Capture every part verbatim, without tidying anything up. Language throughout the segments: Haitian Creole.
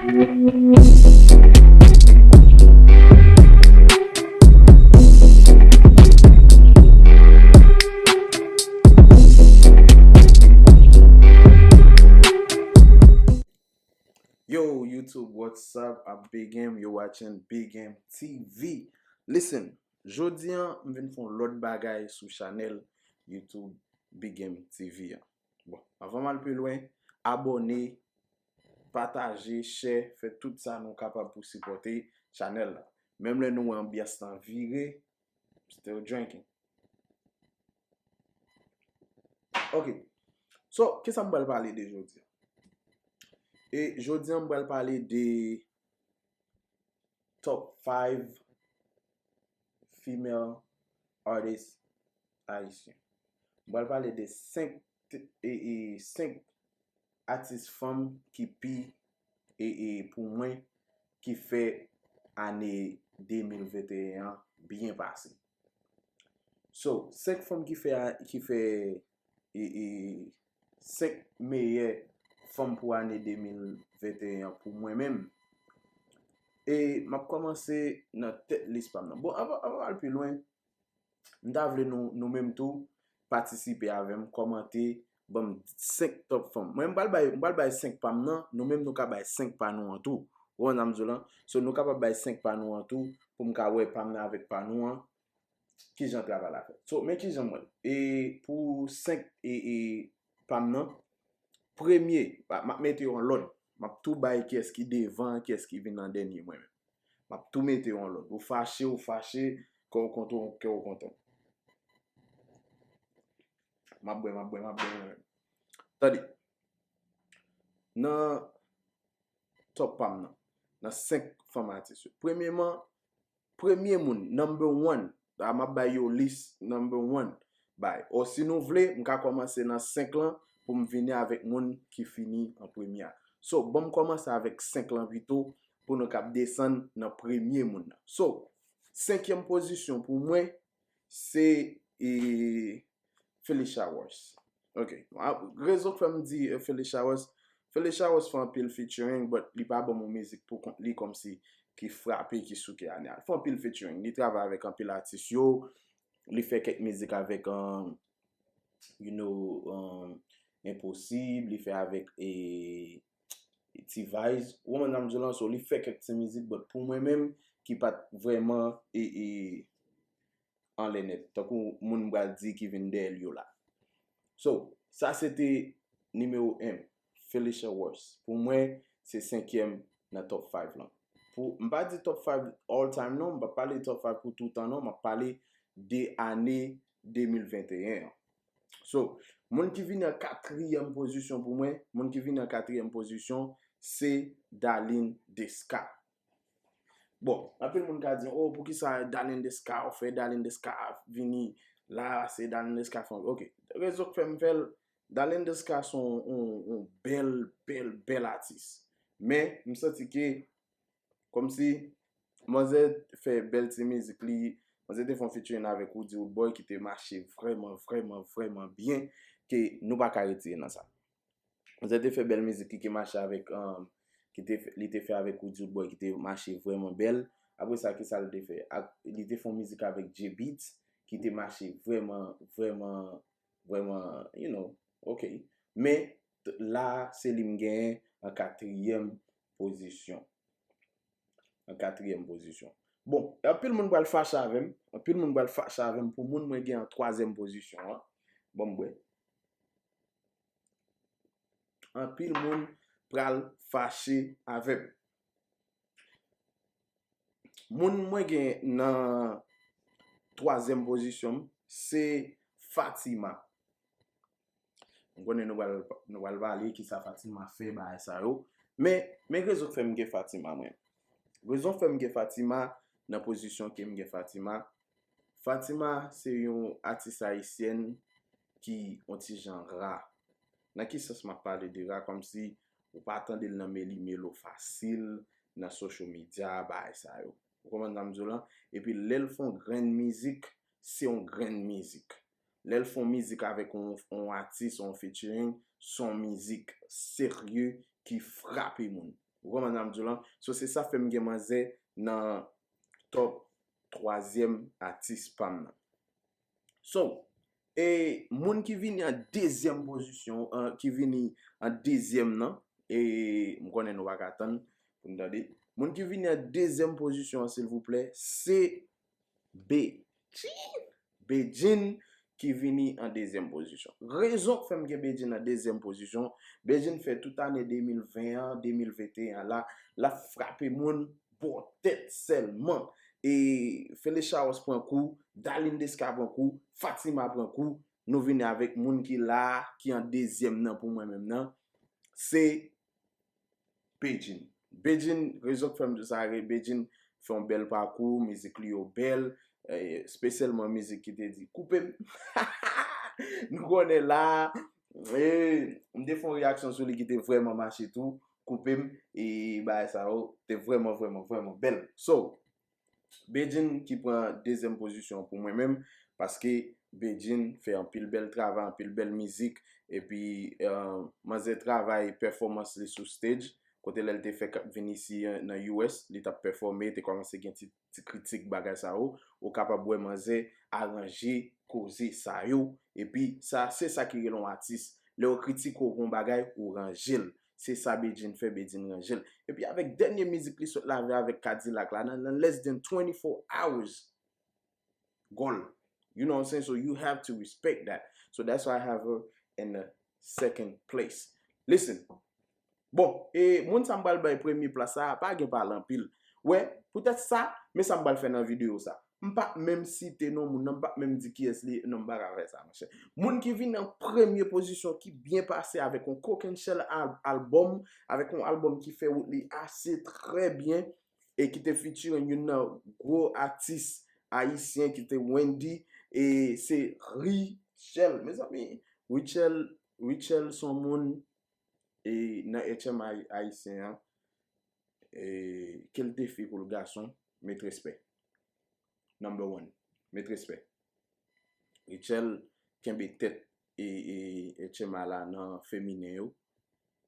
Yo, YouTube, what's up? I'm Big M. You're watching Big M T V. Listen, jodi an, m vin fè yon lòt bagay sou chanèl YouTube Big M T V an. Bon, avan m al pi lwen, abòne, pataje, share, fè tout sa nou kapab pou sipòte chanèl la. Menm lè nou wè anbyans lan vire, still drinking. Ok. So, kisa m pral pale de jodi a? E jodi a, m pral pale de top five female artist ayisyen. M pral pale de senk, e, e, senk atis fanm ki pi, e, e, pou mwen, ki fè ane de mil venteyen an byen pase. So, senk fanm ki fè, ki fè, e, e, senk meyè fanm pou ane de mil venteyen an pou mwen menm. E m ap kòmanse nan tèt lis pa m nan. Bon, avan, avan m al pi lwen, m ta vle nou, nou menm tou, patisipe avè m, kòmante, ban m senk top fanm. Mwen, m pral bay, m pral bay senk pa m nan, nou menm nou ka bay senk pa nou an tou. Ou konprann sa m di w lan? So, nou kapab bay senk pa nou an tou, pou m ka wè pa m nan avèk pa nou an, kijan travay la fèt. So, men kijan m wè l. E pou senk, e, e, pa m nan, premye, m ap, m ap mete yo an lòd. M ap tou bay kiyès ki devan, kiyès ki vin an dènye, mwen menm. M ap tou mete yo an lòd. Ou fache, ou fache, kè w kontan, kè w kontan. M ap bwè, m ap bwè, m ap bwè, mwen menm. Tande. Nan top pa m nan, nan senk fanm atis yo. Premyeman, premye moun, number one, la m ap bay yo lis number one bay. Or, si nou vle, m ka kòmanse nan senk lan pou m vini avèk moun ki fini an premye a. So, ban m kòmanse avèk senk lan pito pou nou kab desann nan premye moun nan. So, senkyèm pozisyon pou mwen, se, e, Felicia Wars. Ok. A, rezon k fè m di, e, Felicia Wars, Felicia Wars fè anpil featuring, but li pa ban m yon mizik pou kont li kòmsi ki frape, ki souke ane a. Li fè anpil featuring. Li travay avèk anpil atis yo. Li fè kèk mizik avèk, um, you know, um, Enposib, li fè avèk, e, T-Vice. Ou konprann sa m di w lan? So, li fè kèk ti mizik, but pou mwen menm, ki pa t vrèman, e, e, anlè nèt, tankou moun m pral di ki vin dèyè l yo la. So, sa se te nimewo en, Felicia Wars. Pou mwen, se senkyèm nan top five lan. Pou, m pa di top five all time non, m pa pale top five pou toutan non, m ap pale de ane de mil venteyen an. So, moun ki vini an katriyèm pozisyon pou mwen, moun ki vini an katriyèm pozisyon, se Darline Desca. Bon, anpil moun ka di, "Oh, poukisa Darline Desca, ou fè Darline Desca vini la, se Darline Desca fè." Ok, rezon k fè m fè l, Darline Desca se yon, yon, yon bèl, bèl, bèl atis. Men, m santi ke, kòmsi, manzè fè bèl ti mizik li, manzè te fè yon featuring avèk Roody Roodboy ki te mache vrèman, vrèman, vrèman byen, ke nou pa ka retire nan sa. Manzè te fè bèl mizik li ki mache avèk, um, ki te fè, li te fè avèk Roody Roodboy ki te mache vrèman bèl. Apre sa, kisa l te fè? Ak, li te fè yon mizik avèk J-Beatz ki te mache vrèman, vrèman, vrèman, you know, ok. Men, t-, la, se li m genyen an katriyèm pozisyon. An katriyèm pozisyon. Bon, anpil moun pral fache avè m. Anpil moun pral fache avè m pou moun mwen gen an twazyèm pozisyon an. Ban m bwè. Anpil moun pral fache avè m. Moun mwen gen nan twazyèm pozisyon m, se Fatima. M konnen nou pral, nou pral pale kisa Fatima fè, bagay sa yo. Men, men rezon k fè m gen Fatima, mwen. Rezon k fè m gen Fatima nan pozisyon ke m gen Fatima, Fatima se yon atis ayisyèn ki yon ti jan ra. Nan ki sans m ap pale de ra? Kòmsi ou pa tande l nan meli melo fasil, nan social media, bagay sa yo. Ou konprann sa m di w lan? Epi lè l fè yon grenn mizik, se yon grenn mizik. Lè l fè yon mizik avèk yon, yon atis, yon featuring, se yon mizik serye ki frape moun. Ou konprann sa m di w lan? So, se sa fè m gen manzè nan top twazyèm atis pa m nan. So, e moun ki vini an dezyèm pozisyon, an, ki vini an dezyèm nan, e m konnen nou pa ka tann pou n tande. Moun ki vini an dezyèm pozisyon an, silvouplè, se Bedjine. Bedjine ki vini an dezyèm pozisyon. Rezon k fè m gen Bedjine an dezyèm pozisyon, Bedjine fè tout ane de mil ven an, de mil venteyen an la, l ap frape moun bò tèt sèlman. E Felechawòs pran kou, Darline Desca pran kou, Fatima pran kou. Nou vini avèk moun ki la a, ki an dezyèm nan pou mwen menm nan. Se Bedjine. Bedjine, rezon k fè m di sa, Bedjine fè yon bèl pakou, mizik li yo bèl, eh, espesyèlman mizik ki te di, "Koupe m." Nou konnen la, eh, m te fè yon reyaksyon sou li ki te vrèman mache tou, "Koupe m", e bagay sa yo te vrèman, vrèman, vrèman bèl. So, Bedjine ki pran dezyèm pozisyon pou mwen menm, paske Bedjine fè anpil bèl travay, anpil bèl mizik, epi, eh, manzè travay pèfòmans li sou stage, kote lè l te fèk ap vin isi, eh, nan U S, li t ap pèfòme, te kòmanse gen ti, ti kritik bagay sa yo, ou kapab wè manzè aranje koze sa yo, epi sa, se sa ki rele yon atis. Lè yo kritike w pou yon bagay, ou ranje l. Se sa Bedjine fè, Bedjine ranje l. Epi avèk dènye mizik li sot lave avèk Kadilak la, nan, nan less than twenty-four hours, gòl. You know what I'm saying? So you have to respect that. So that's why I have her in the second place. Listen. Bon, e moun sa m pral bay premye plas la, pa gen pale anpil. Wè, poutèt sa, men sa m pral fè nan videyo sa. M p ap menm site non moun nan, m p ap menm di kiyès li ye, non, m pa ka fè sa, monchè. Moun ki vin nan premye pozisyon, ki byen pase avèk yon Coke and Shell al-, albòm, avèk yon albòm ki fè wout li ase trè byen, e ki te featuring youn nan gwo atis ayisyen ki te Wendy, e se Rutshelle. Mezanmi, Rutshelle, Rutshelle se yon moun, e nan H M I ayisyen an, e ke l te fi kou l gason, met respè. Number one. Met respè. Rutshelle kenbe tèt e, e, H M I la nan feminen yo.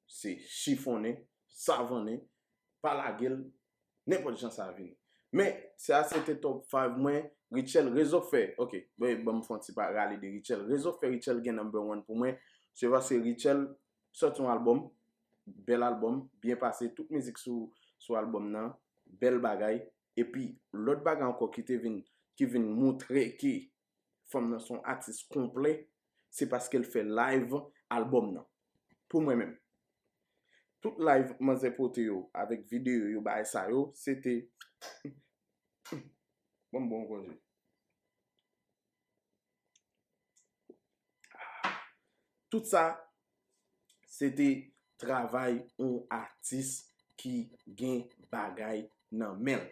Se chifonnen, savannen, pa lage l, nenpòt jan sa vini. Men, sa se te top five mwen, Rutshelle, rezon k fè, ok, ben, ban m fè yon ti pa rale de Rutshelle. Rezon k fè Rutshelle gen number one pou mwen, se paske Rutshelle sòti yon albòm, bèl albòm, byen pase, tout mizik sou, sou albòm nan, bèl bagay. Epi, lòt bagay ankò ki te vin, ki vin montre ke fanm nan se yon atis konplè, se paske l fè live albòm nan. Pou mwen menm. Tout live manzè pote yo, avèk videyo yo, bagay sa yo, se te, bon, bon, konje. Tout sa, se te travay yon atis ki gen bagay nan men l.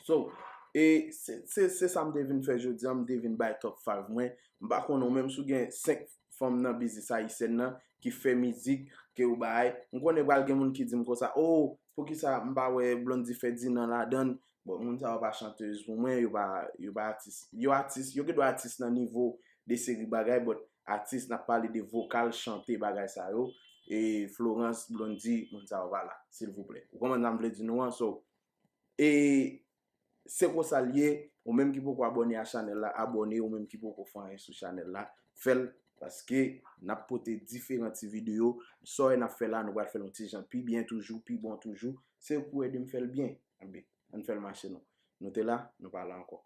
So, e se, se, se sa m te vin fè jodi a, m te vin bay top five mwen. M pa konnen ou menm si w gen senk fanm nan biznis ayisyèn nan ki fè mizik, ke ou bay. M konnen pral gen moun ki di m konsa, "Oh, poukisa m pa wè Blondy Ferdinand ladan l?" Bon, moun sa yo pa chantèz pou mwen, yo pa, yo pa atis. Yo atis, yo gen dwa atis nan nivo de seri bagay, but atis, n ap pale de vokal, chante, bagay sa yo. E Florence, Blondy, moun sa yo pa la, silvouplè. Ou konprann sa m vle di nou an? So, e se konsa l ye, ou menm ki poko abòne a chanèl la, abòne, ou menm ki poko fè anyen sou chanèl la, fè l, paske n ap pote diferan ti videyo. Sa w wè n ap fè la, nou pral fè l yon ti jan pi byen toujou, pi bon toujou. Se ou pou ede m fè l byen. Ann fè l mache non. Nou te la, nou pa la ankò.